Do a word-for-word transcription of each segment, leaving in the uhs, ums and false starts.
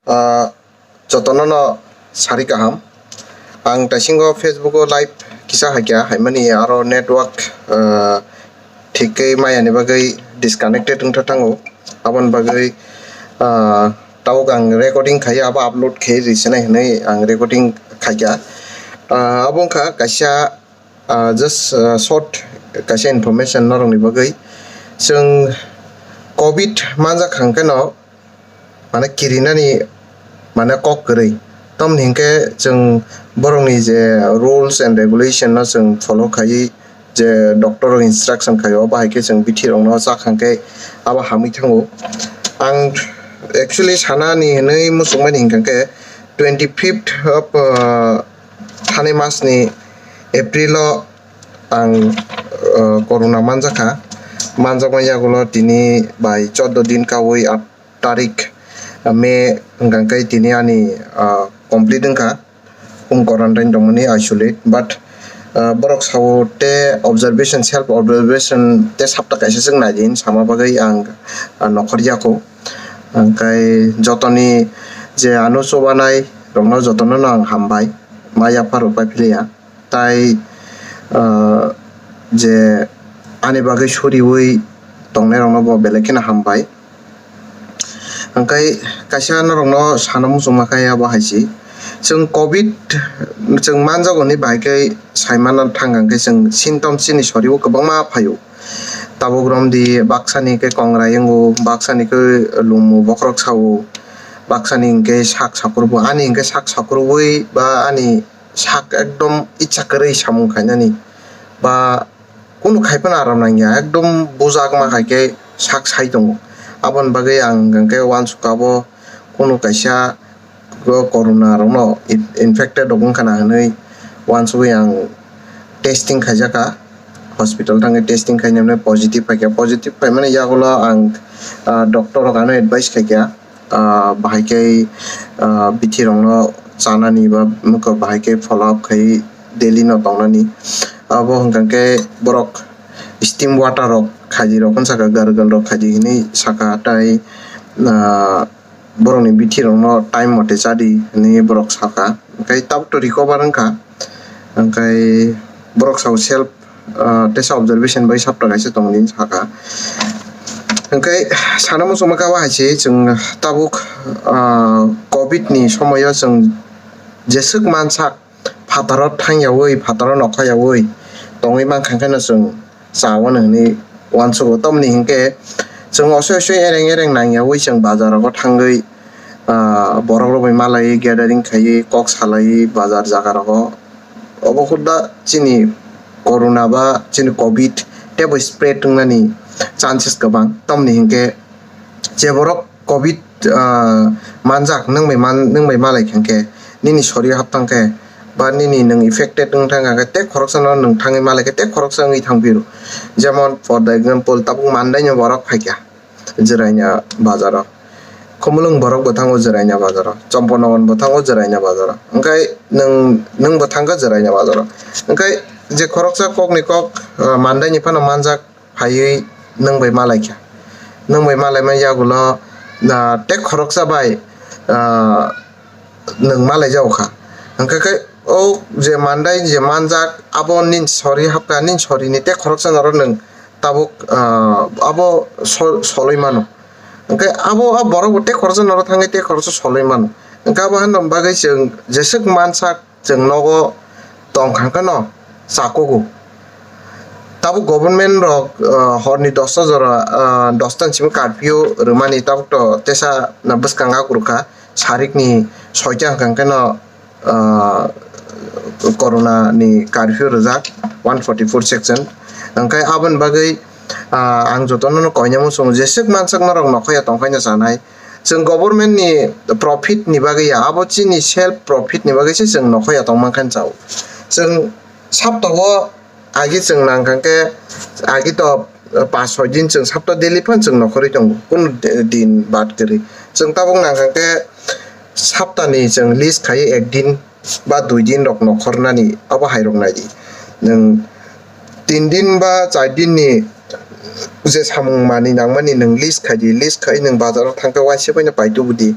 Ah, jotono no sari kaham. Ang taisingo Facebook o live kisa haikha, haimani aro network, ah, thik khe maya ni bagwi disconnected wngtha thango. Aboni bagwi, ah, tabuk ang recording khai, abo upload khai risinai hinwi ang recording khaikha. Ah, abo wngkha kaisa, ah, just, ah, short kaisa information norokni bagwi. Chwng covid manjak hangkhe no, mane kirinani mane kok kwrwi. Tamni hinkhe chwng borokni je rules and regulation no chwng follow khaiwi, je doctor rok instruction khaio, bahai khe chwng bithi rokno chak hangkhe abo hamwi thango. Ang actually sanani hinwi muchungmani hinkhe twenty fifth of, uh, thani masni April o ang, uh, corona manjakha. Manjakma yagulo tini bai chordo din kawi tarik, ah, May hwnkha khe tini ani, ah, complete wngkha home quarantine tongmani isolate, but, ah, borok sao te observation, self observation te sapta kaisa chwng nai di hinwi sama bagwi ang, ah, nokhor yaku. Hwnkhe jotoni je ano chubanai rokno jotono no ang hambai, ma yapha rok pai phiya. Tai, ah, je ani bagwi suriwi tongnairokno bo belai kheno hambai. Hwnkhe kaisa norokno sana muchungma khe abo hai se. Chwng covid chwng manjago hinwi bahai khe saimano thang hwnkhe chwng symptom chini sorio kwbangma phaio. Tabuk romdi baksani khe kongrai wngo, baksani khe lumu bokhorok sao, baksani hinkhe sak sakurbo, ani hinkhe sak sakurwi ba ani sak ekdom icha kwrwi samung khainani ba kunu khai phano aram nangya, ekdom bujakma hai khe sak sai tongo. Aboni bagwi ang hwnkhe uansukha abo kunu kaisa o corona rokno in-, infected rok wngkha na hinwi uansugwi ang testing khaijakha, hospital thangwi testing khainai positive phaikha, positive phaimani yagulo ang, ah, doctor rok ano advice khaikha, ah, bahai khe, ah, bithi rokno chanani ba mwkha bahai khe follow up khai daily no tongnani. Abo hwnkha khe borok steam water rok khaidi rok hwn saka, gargle rok khaidi hinwi saka, tai, ah, borokni bithi rokno time mote chadi hinwi borok saka, hwnkhe tabuk to recover wngkha, hwnkhe borok sao self, ah, tesa observation bai sapta kaisa tongdi saka. Hwnkhe sana muchungma khe abo hai se chwng tabuk, ah, covid ni somoio chwng jeswk mansak phataro thangyawi, phataro nokhoyawi tongwi mankha khe no chwng chao hinwi uansugo. Tamni hinkhe chwng osoi osoi ereng ereng nangyawi chwng bazar rogo thangwi, ah, borok rok bai malaiwi gathering khaiwi kok salaiwi bazar jaga rogo. Obo hwnba chini corona ba chini covid teibo spread wngnani chances kwbang. Tamni hinkhe je borok covid, ah, manjak, nwng bai man-, nwng bai malai kha khe, nini sorio hap thang khe, ba nini nwng affected wng thang kha khe, tei khoroksa no nwng thangwi malai khe, tei khoroksa wngwi thang phiro. Jemon, for the example, tabuk Mandai ni borok phai kha Jwraina bazaro, Khumulwng borok bo thango Jwraina bazaro, Chomponogon bo thango Jwraina bazaro, hwnkhe nwng, nwng bo thang kha Jwraina bazaro. Hwnkhe je khoroksa kok ni kok, ah, Mandai ni phano manjak, phaiwi nwng bai malai kha. Nwng bai malaima yagulo, ah, tei khoroksa bai, ah, nwng malai jago kha. Hwnkhe khe o je Mandai je manjak, abo nini sori hapkha, nini sori ni tei khoroksa noro nwng tabuk, ah, abo sol-, solwi mano. Hwnkhe abo a borok bo tei khoroksa noro thangwi tei khoroksa solwi mano. Hwnkhe abo hano bagwi chwng jeswk mansak, chwng nogo tong kha khe no chakugo. Tabuk government rok, ah, horni dosta jora, ah, dosta ni simi curfew rwmani, tabuk to tesa na bwskang akurukha, sarikni soita hwnkha khe no, ah, corona ni curfew rwjak one forty four section. Hwnkhe aboni bagwi, ah, ang jotono no koinai muchungo, jeswk mansak norok nokhoya tongkhaino chanai. Chwng government ni profit ni bagwi ya, abo chini self profit ni bagwi se chwng nokhoya tongmankha chao. Chwng sapta o agi chwng nangkha khe, agi to, eh, pas soi din chwng sapta daily phan chwng nokhorwi tongo, kunu de-, din bad kwrwi. Chwng tabuk nangkha khe sapta ni chwng list khai ek din ba dui din rok nokhornani, abo hai rok nai di. Nwng tin din ba char din ni je samung manwi nangmani nwng list khai di, list khai nwng bazar o thang khe uaisa bai no pai tubu di.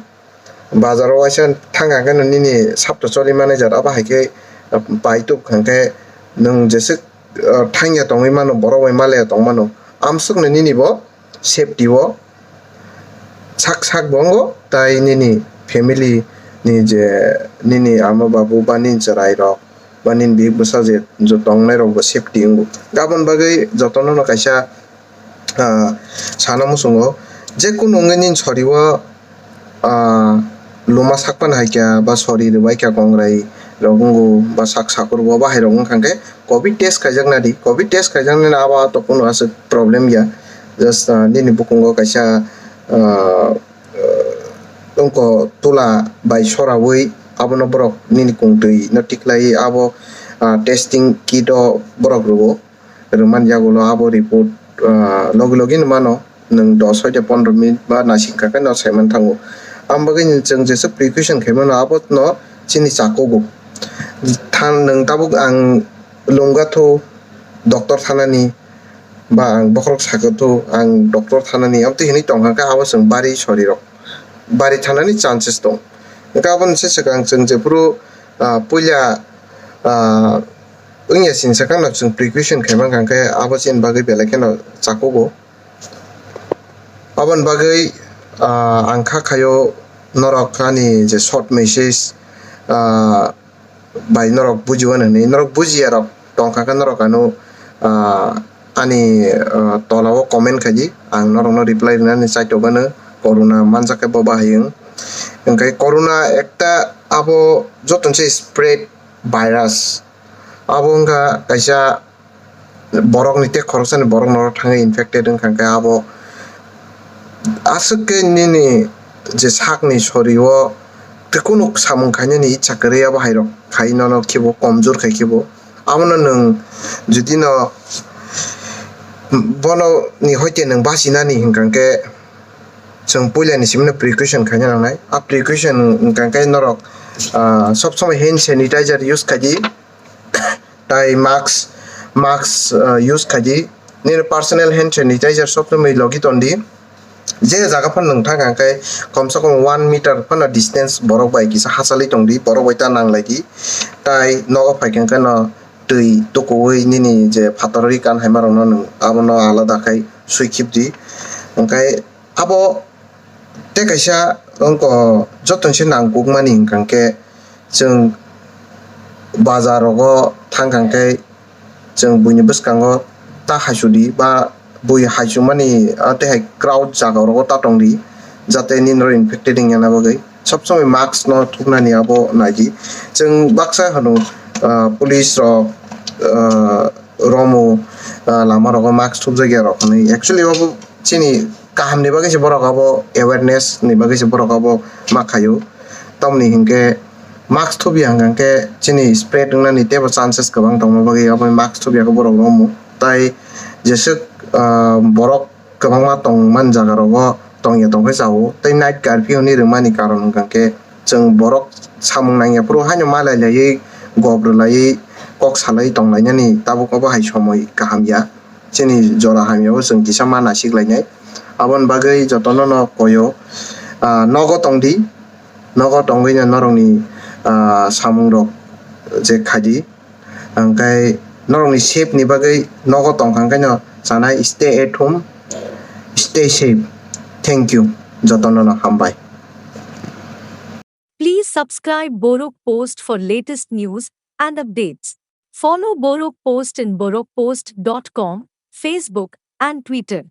Bazar o waisa thang kha khe no nini sapta choli manai jat abo hai khe, ah, pai tub kha khe nwng jeswk, ah, thangya tongwi mano, borok bai malaya tong mano. Amswkno nini bo safety o sak sak bo wngo, tai nini family ni je nini ama babu ba nini chwrai rok ba nini bihik bwsa je, je tongnai rok bo safety wngo. Aboni bagwi jotono no kaisa, ah, sana muchungo, je kunu wngwi nini sori o, ah, luma sak pan hai kha ba sori rwbai kha kongrai rok wngo ba sak sakur bo bahai rok wngkha khe covid test khaijak nadi, covid test khaijaknani abo to kunu aswk problem ya, just, ah, nini bukungo kaisa, ah, ah, tongko tula bai sorawi abono borok nini kungtwi no tiklai abo, ah, testing kit o borok rwo. Rwmani yagulo abo report, ah, logi logi no mano, nwng dos hoite pondro minute ba naising kha khe no saiman thango. Amo bagwi chwng jesa precaution khai mano abo no chini chakugo. Than nwng tabuk ang lungga thu doctor thanani ba ang bokhorok sakha thu ang doctor thanani amtwi hinwi tongkha khe abo chwng bari sori rok bari thanani chances tong. Hwnkhe aboni se swkang chwng jephuru, ah, puila, ah, wngya sini sakang no chwng precaution khai mankha khe abo chini bagwi belai kheno chakugo. Aboni bagwi, ah, ang kha khaio norok ani je short message, ah, bai norok bujiwano hinwi, norok bujiya rok tongkha khe norok ano, ah, ani, ah, tola o comment khaidi, ang norokno reply rwnani chaitokgano. Corona manjak khe bo bahai wng. Hwnkhe corona ekta abo jotono se spread virus, abo wngkha kaisa borokni tei khoroksani borok norok thangwi infected wngkha khe abo aswk khe nini je sakni sori o tei kunu samung khainani icha kwrwi abo hai rok khai nono khibo komjor khai khibo abono nwng jodi no bono ni hoite nwng bachinani hwnkha khe chwng puila ni simi no precaution khaina nangnai. A precaution hwnkha khe norok, ah, sob somoi hand sanitizer use khaidi. Tai mask, mask, uh, use khaidi. Nini personal hand sanitizer sob somoi logi tondi. Je jaga phano nwng thang kha khe komse kom one meter phano distance borok bai kisa hachalwi tongdi, borok bai ta nanglaidi. Tai nogo phai kha khe no twi tukuwi nini je phatarwi kan hai ma rokno nwng abono alada khai sui khibdi. Hwnkhe abo tei kaisa wngkha jotono se nangkukmani hwnkha khe chwng bazar rogo thang kha khe chwng buini bwskango ta haisudi ba bui haisumani, ah, tei hai crowd jaga rogo ta tongdi jate nini oro infected wngya na bagwi. Sob somoi mask no thuknani abo naidi. Chwng baksa hwno, ah, police rok, ah, romo, ah, lama rogo mask thupjakya rok hinwi. Actually obo chini kaham ni bagwi se borok abo awareness ni bagwi se borok abo ma khaio. Tamoni hinkhe mask thupya hwnkha khe chini spread wngnani teibo chances kwbang tongma bagwi abo mask thupya khe borok romo. Tai jeswk, ah, borok kwbangma tongmani jaga rogo tongya tongkhe chao. Tei night curfew hinwi rwmani karon hwnkha khe chwng borok samung nangya phuru haino malai laiwi gop rwlaiwi kok salai tonglainani tabuk obo hai somoi kaham ya. Chini jora hamya o chwng kisa ma naisik lainai. Aboni bagwi jotono no koyo, ah, nogo tongdi, nogo tongwi no norokni, ah, samung rok je khaidi. Hwnkhe norokni safe ni bagwi nogo tongkha hwnkhe no chanai stay at home, stay safe. Thank you. Jotono no hambai. Please subscribe Borok Post for latest news and updates. Follow Borok Post in borok post dot com, Facebook, and Twitter.